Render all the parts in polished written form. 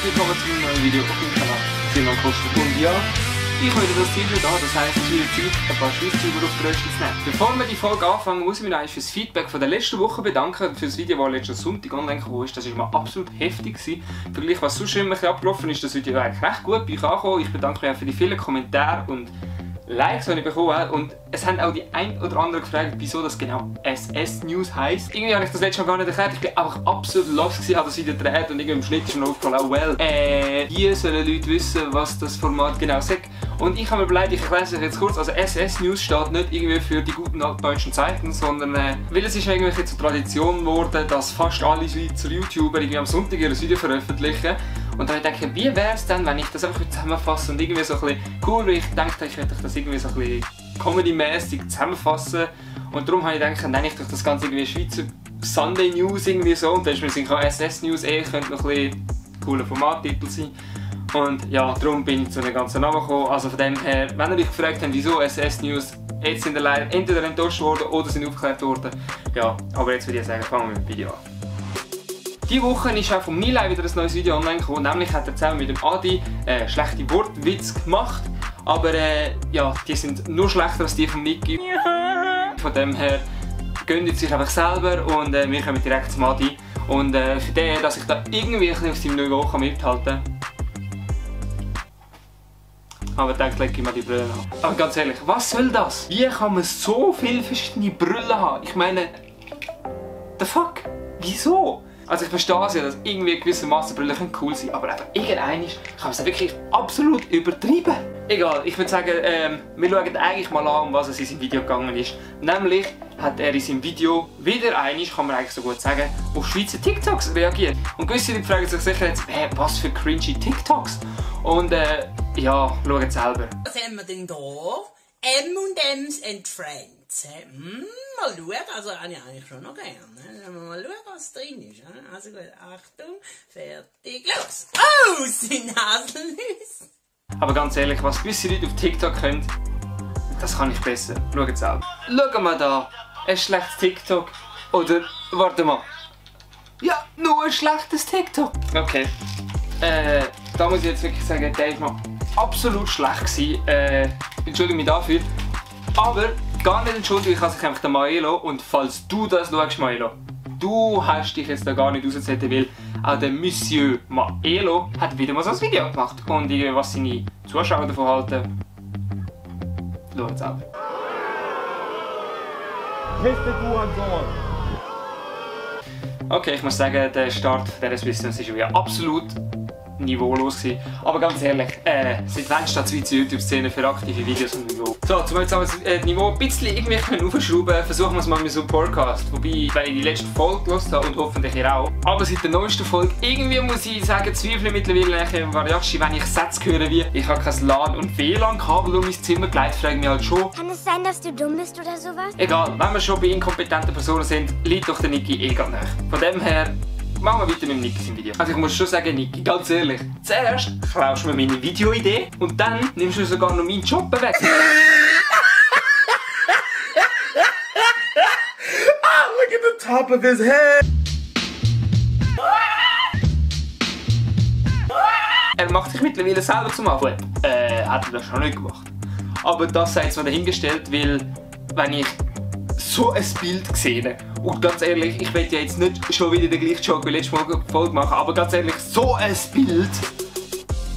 herzlich willkommen zu einem neuen Video auf meinem Kanal. Simon Koster und ja, ich habe wieder das Ziel da, das heisst, es ist wieder Zeit, ein paar Schweizschreiber auf die Röste zu nehmen. Bevor wir die Folge anfangen, muss ich mich eigentlich für das Feedback von der letzten Woche bedanken, für das Video, das letzten Sonntag online gekommen ist. Das war mal absolut heftig gewesen. Im Vergleich, was sonst immer abgelaufen ist, das Video eigentlich recht gut bei euch angekommen. Ich bedanke mich auch für die vielen Kommentare und Likes, die ich bekommen habe. Und es haben auch die ein oder andere gefragt, wieso das genau SS News heisst. Irgendwie habe ich das letzte Mal gar nicht erklärt. Ich war einfach absolut lost gewesen, habe das Video gedreht und irgendwie im Schnitt ist mir aufgefallen, oh well, hier sollen Leute wissen, was das Format genau sagt. Und ich habe mir überlegt, ich erkläre es euch jetzt kurz. Also SS News steht nicht irgendwie für die guten altdeutschen Zeiten, sondern weil es ist irgendwie zur Tradition geworden, dass fast alle Schweizer YouTuber irgendwie am Sonntag ihr Video veröffentlichen. Und da denke ich, wie wäre es denn, wenn ich das einfach zusammenfasse und irgendwie so ein bisschen cool, weil ich dachte, ich könnte das irgendwie so ein bisschen comedy-mäßig zusammenfassen. Und darum habe ich gedacht, nenne ich doch das Ganze irgendwie Schweizer Sunday News irgendwie so. Und dann ist mir sicher SS News könnte noch ein bisschen cooler Formattitel sein. Und ja, darum bin ich zu einem ganzen Namen gekommen. Also von dem her, wenn ihr euch gefragt habt, wieso SS News, jetzt sind ihr leider entweder enttäuscht worden oder sind aufgeklärt worden. Ja, aber jetzt würde ich sagen, fangen wir mit dem Video an. Diese Woche ist auch von Nilay wieder ein neues Video online gekommen. Nämlich hat er zusammen mit dem Adi schlechte Wortwitze gemacht. Aber ja, die sind nur schlechter als die von Niki. Von dem her gönnt sich einfach selber und wir kommen direkt zum Adi. Und für den, dass ich da irgendwie ein bisschen auf seinem Niveau mithalten kann. Aber dann lege ich mal die Brille an. Aber ganz ehrlich, was soll das? Wie kann man so viele verschiedene Brillen haben? Ich meine, the fuck? Wieso? Also ich verstehe es ja, dass irgendwie gewisse Massenbrillen cool sein können, aber einfach irgendeiner kann man es wirklich absolut übertreiben. Egal, ich würde sagen, wir schauen eigentlich mal an, um was es in seinem Video gegangen ist. Nämlich hat er in seinem Video wieder einmal, kann man eigentlich so gut sagen, auf Schweizer TikToks reagiert. Und gewisse Leute fragen sich sicher jetzt, was für cringy TikToks? Und ja, schaut selber. Was haben wir denn da? M&M's and Friends. Mal schauen, also habe ich eigentlich schon noch gerne. Mal schauen, was drin ist. Also gut, Achtung, fertig, los! Oh, sind Haselnüsse! Aber ganz ehrlich, was gewisse Leute auf TikTok können, das kann ich besser. Schaut selber. Schau mal da, ein schlechtes TikTok. Oder, warte mal. Ja, nur ein schlechtes TikTok. Okay. Da muss ich jetzt wirklich sagen, der ist mal absolut schlecht gewesen. Entschuldige mich dafür. Aber gar nicht entschuldigen kann sich einfach der Maelo. Und falls du das schaust, Maelo, du hast dich jetzt da gar nicht rausgesetzt, weil auch der Monsieur Maelo hat wieder mal so ein Video gemacht. Und was seine Zuschauer davon halten, schaut selber. Okay, ich muss sagen, der Start dieses Videos war wieder absolut niveaulos gewesen. Aber ganz ehrlich, seit wann steht die Schweizer YouTube-Szene für aktive Videos und Niveau? So, zum jetzt haben wir das Niveau ein bisschen irgendwie aufschrauben, versuchen wir es mal mit so einem Podcast. Wobei, weil ich die letzte Folge gehört habe und hoffentlich ihr auch. Aber seit der neuesten Folge, irgendwie muss ich sagen, zweifle mittlerweile im Variatschi, wenn ich Sätze höre wie «Ich habe kein LAN und WLAN-Kabel um mein Zimmer gelegt», frage ich mich halt schon. Kann es sein, dass du dumm bist oder sowas? Egal, wenn wir schon bei inkompetenten Personen sind, liegt doch der Niki ganz nach. Von dem her, machen wir weiter mit Niki im Video. Also ich muss schon sagen, Niki, ganz ehrlich, zuerst klaust du mir meine Videoidee und dann nimmst du sogar noch meinen Job weg. Look at the top of his head! Er macht sich mittlerweile selber zum Anfang. Hat er das schon nicht gemacht. Aber das sei jetzt mal dahingestellt, weil wenn ich so ein Bild gesehen und ganz ehrlich, ich will ja jetzt nicht schon wieder den gleichen Joke wie letzte Folge machen, aber ganz ehrlich, so ein Bild,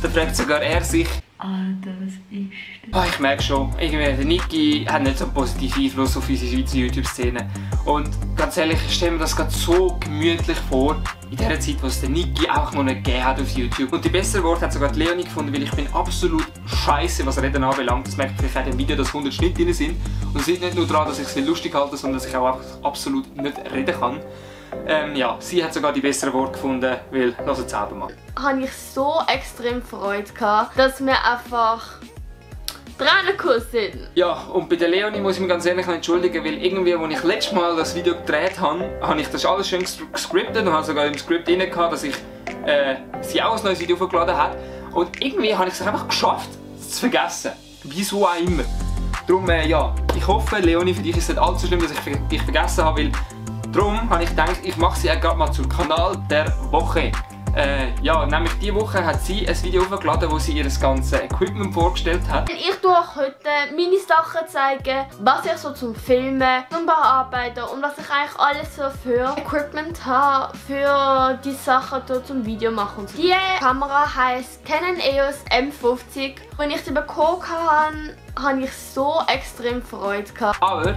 da fragt sogar er sich, Alter, was ist das? Ich merke schon, irgendwie, der Niki hat nicht so einen positiven Einfluss auf unsere Schweizer YouTube-Szene. Und ganz ehrlich, ich stelle mir das gerade so gemütlich vor, in der Zeit, wo es der Niki auch noch nicht gegeben hat auf YouTube. Und die besseren Worte hat sogar die Leonie gefunden, weil ich bin absolut scheiße, was Reden anbelangt. Das merkt vielleicht auch im Video, dass 100 Schnitte drin sind. Und es liegt nicht nur daran, dass ich es lustig halte, sondern dass ich auch absolut nicht reden kann. Ja, sie hat sogar die besseren Worte gefunden, weil, lass es selber mal. Habe ich so extrem Freude gehabt, dass wir einfach Tränenkuss sind. Ja, und bei der Leonie muss ich mich ganz ehrlich entschuldigen, weil irgendwie, als ich letztes Mal das Video gedreht habe, habe ich das alles schön gescriptet und habe sogar im Skript drin gehabt, dass ich sie auch ein neues Video hochgeladen habe. Und irgendwie habe ich es einfach geschafft, es zu vergessen. Wieso auch immer. Darum, ja, ich hoffe, Leonie, für dich ist es nicht allzu schlimm, dass ich dich vergessen habe, weil darum habe ich gedacht, ich mache sie auch gerade mal zum Kanal der Woche. Ja, nämlich diese Woche hat sie ein Video hochgeladen, wo sie ihr ganzes Equipment vorgestellt hat. Ich tue euch heute meine Sachen zeigen, was ich so zum Filmen, zum Bearbeiten und was ich eigentlich alles so für Equipment habe, für die Sachen hier zum Video machen. Die Kamera heisst Canon EOS M50. Wenn ich sie bekommen habe, habe ich so extrem Freude gehabt. Aber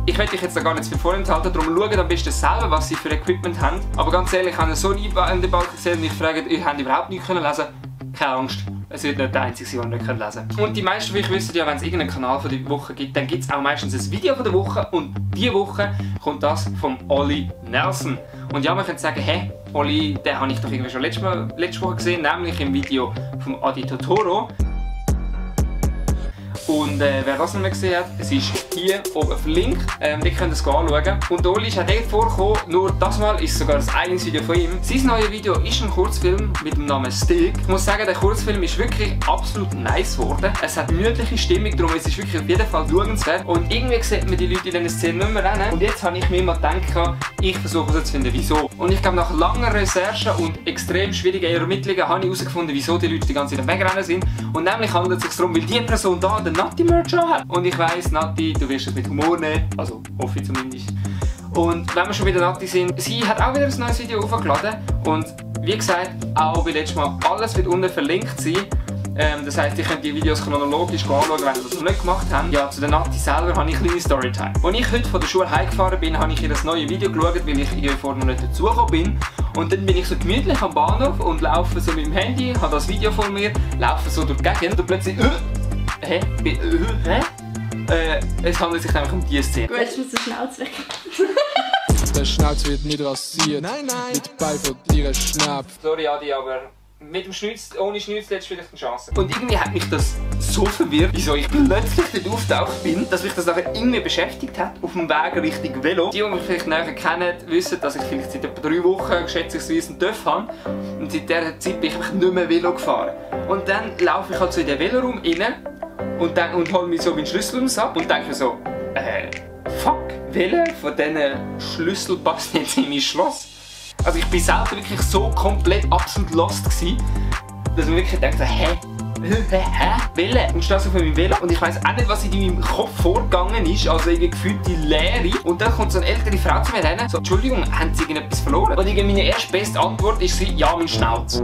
ich werde euch jetzt da gar nicht zu viel vorenthalten, darum schaut am besten selber, was sie für Equipment haben. Aber ganz ehrlich, ich habe so nie in den Balken gesehen und ich frage, ihr habt überhaupt nichts lesen können? Keine Angst, es wird nicht der einzige sein, der nicht lesen kann. Und die meisten von euch wissen ja, wenn es irgendeinen Kanal von der Woche gibt, dann gibt es auch meistens ein Video von der Woche und diese Woche kommt das vom Olli Nelson. Und ja, man könnte sagen, hey, Olli, den habe ich doch irgendwie schon letzte Woche gesehen, nämlich im Video vom Adi Totoro. Und wer das noch nicht gesehen hat, es ist hier oben verlinkt. Ihr könnt es anschauen. Und Oli ist auch dort vorgekommen, nur das Mal ist sogar das eigenes Video von ihm. Sein neues Video ist ein Kurzfilm mit dem Namen Stick. Ich muss sagen, der Kurzfilm ist wirklich absolut nice geworden. Es hat eine gemütliche Stimmung, darum ist es wirklich auf jeden Fall schauenswert. Und irgendwie sieht man die Leute in diesen Szenen nicht mehr rennen. Und jetzt habe ich mir mal gedacht, ich versuche herauszufinden, wieso. Und ich glaube, nach langer Recherche und extrem schwierigen Ermittlungen habe ich herausgefunden, wieso die Leute die ganze Zeit wegrennen sind. Und nämlich handelt es sich darum, weil die Person da den Natti-Merch hat. Und ich weiss, Natti, du wirst es mit Humor nehmen, also hoffe ich zumindest. Und wenn wir schon bei der Natti sind, sie hat auch wieder ein neues Video hochgeladen. Und wie gesagt, auch wie letztes Mal, alles wird unten verlinkt sein. Das heisst, ihr könnt die Videos chronologisch anschauen, wenn ihr das noch nicht gemacht habt. Ja, zu der Natti selber habe ich eine kleine Storytime. Als ich heute von der Schule heimgefahren bin, habe ich ihr das neue Video geschaut, weil ich irgendwie vorher noch nicht dazugekommen bin. Und dann bin ich so gemütlich am Bahnhof und laufe so mit dem Handy, habe das Video vor mir, laufe so durch die Gegend und plötzlich es handelt sich nämlich um diese Szene. Jetzt muss der Schnauz weg. Der Schnauz wird nicht rasiert. Nein, nein. Mit Beif und ihre Schnapp. Sorry Adi, aber mit dem Schnitz, ohne Schnitz hättest du vielleicht eine Chance. Und irgendwie hat mich das so verwirrt, wieso ich plötzlich dort auftaucht bin, dass mich das nachher irgendwie beschäftigt hat, auf dem Weg Richtung Velo. Die mich vielleicht näher kennen, wissen, dass ich vielleicht seit etwa 3 Wochen schätzungsweise einen TÜV habe. Und seit dieser Zeit bin ich einfach nicht mehr Velo gefahren. Und dann laufe ich halt so in den Veloraum rein und hole mir so meinen Schlüssel ab und denke mir so, fuck, welcher von diesen Schlüssel passt jetzt in mein Schloss? Also ich bin selber wirklich so komplett absolut lost gewesen, dass ich wirklich dachte, Welle? Und stehe auf meinem Velo und ich weiss auch nicht, was in meinem Kopf vorgegangen ist, also irgendwie gefühlt die Leere. Und dann kommt so eine ältere Frau zu mir rein, so, Entschuldigung, haben Sie irgendetwas verloren? Und irgendwie meine erste beste Antwort ist sie, ja, mein Schnauz.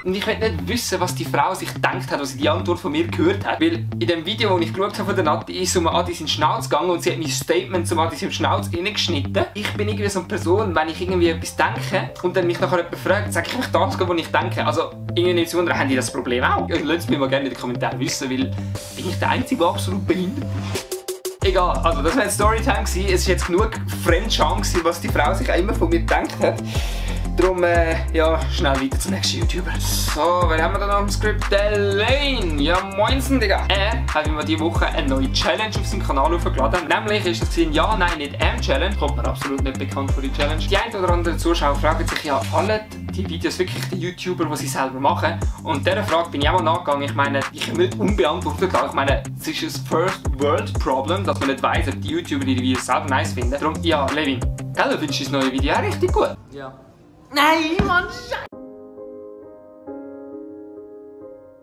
Und ich will nicht wissen, was die Frau sich gedacht hat, als sie die Antwort von mir gehört hat. Weil in dem Video, das ich geschaut habe von der Natti, ist es um Adi seinen Schnauz gegangen und sie hat mein Statement zum Adi seinen Schnauz reingeschnitten. Ich bin irgendwie so eine Person, wenn ich irgendwie etwas denke und dann mich nachher jemand fragt, sage ich einfach das, was ich denke. Also irgendwie nicht zu wundern, haben die das Problem auch? Lasst es mir mal gerne in den Kommentaren wissen, weil bin ich der Einzige, der absolut behindert ist? Egal, also das war eine Storytime. Es war jetzt genug Fremdscham, was die Frau sich auch immer von mir gedacht hat. Darum, ja, schnell weiter zum nächsten YouTuber. So, wer haben wir da noch im Skript? Der Lane! Ja, moinsen, Digga! Er hat mir diese Woche eine neue Challenge auf seinem Kanal hochgeladen. Nämlich ist das ein Ja, Nein, nicht Challenge. Kommt mir absolut nicht bekannt vor die Challenge. Die ein oder anderen Zuschauer fragen sich ja, fallen die Videos wirklich die YouTuber, die sie selber machen? Und dieser Frage bin ich auch mal nachgegangen. Ich meine, ich habe nicht unbeantwortet. Ich meine, es ist ein First World Problem, dass man nicht weiss, ob die YouTuber die Videos selber nice finden. Darum, ja, Levin, du findest das neue Video auch richtig gut? Ja. Nein, Mann, Scheiße!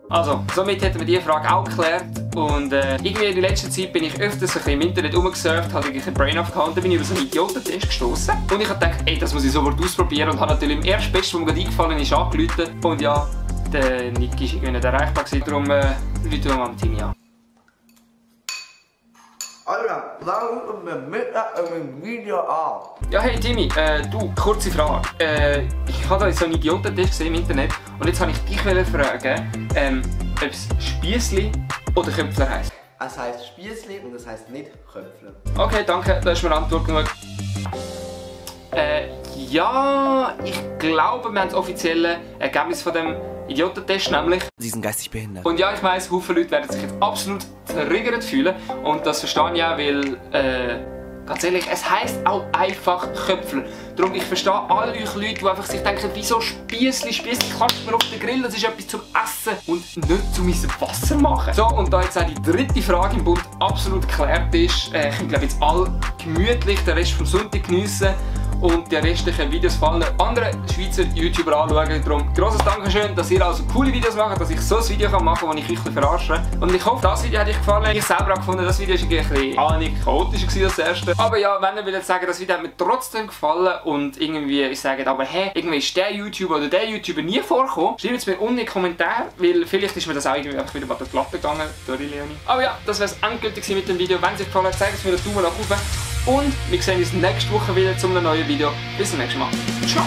Also, somit hätten wir diese Frage auch geklärt. Und irgendwie in der letzten Zeit bin ich öfters ein bisschen im Internet rumgesurft, hatte ich ein Brain-Off gehabt und dann bin ich über so einen Idiotentest gestoßen. Und ich habe gedacht, ey, das muss ich sofort ausprobieren und habe natürlich im ersten Besten, was mir gerade eingefallen ist, angerufen. Und ja, der Nick war irgendwie nicht erreichbar gewesen, darum rufen wir mal am Timmy an. Alter, warum kommt mir mitten im Video an? Ja, hey Timmy, du, kurze Frage. Ich habe da so einen Idiotentest gesehen im Internet und jetzt wollte ich dich fragen, ob es Spiessli oder Köpfler heisst. Es heisst Spiessli und es heisst nicht Köpfler. Okay, danke, da ist mir Antwort genug. Ja, ich glaube, wir haben das offizielle Ergebnis von dem Idiotentest, nämlich... Sie sind geistig behindert. Und ja, ich weiss, viele Leute werden sich jetzt absolut verriegert fühlen und das verstehe ich auch, weil... ganz ehrlich, es heisst auch einfach Köpfler. Darum, ich verstehe all euch Leute, die einfach sich denken, wieso Spiessli kannst du mir auf den Grill, das ist etwas zum Essen und nicht zum Wasser machen. So, und da jetzt auch die dritte Frage im Bund absolut geklärt ist, ich glaube jetzt alle gemütlich den Rest vom Sonntag geniessen und die restlichen Videos von allen anderen Schweizer YouTuber anschauen. Darum grosses Dankeschön, dass ihr also coole Videos macht, dass ich so ein Video machen kann, wo ich euch verarsche. Und ich hoffe, das Video hat euch gefallen. Ich selber habe gefunden, das Video war ein bisschen chaotischer als das erste. Aber ja, wenn ihr wollt sagen, das Video hat mir trotzdem gefallen und irgendwie ich sage, aber hey, irgendwie ist der YouTuber oder der YouTuber nie vorgekommen, schreibt es mir unten in die Kommentare, weil vielleicht ist mir das auch irgendwie einfach wieder mal durch die Latte gegangen. Sorry, Leonie. Aber ja, das wäre es endgültig mit dem Video. Wenn es euch gefallen hat, zeigt es mir einen Daumen nach oben. Und wir sehen uns nächste Woche wieder zu einem neuen Video. Bis zum nächsten Mal. Ciao!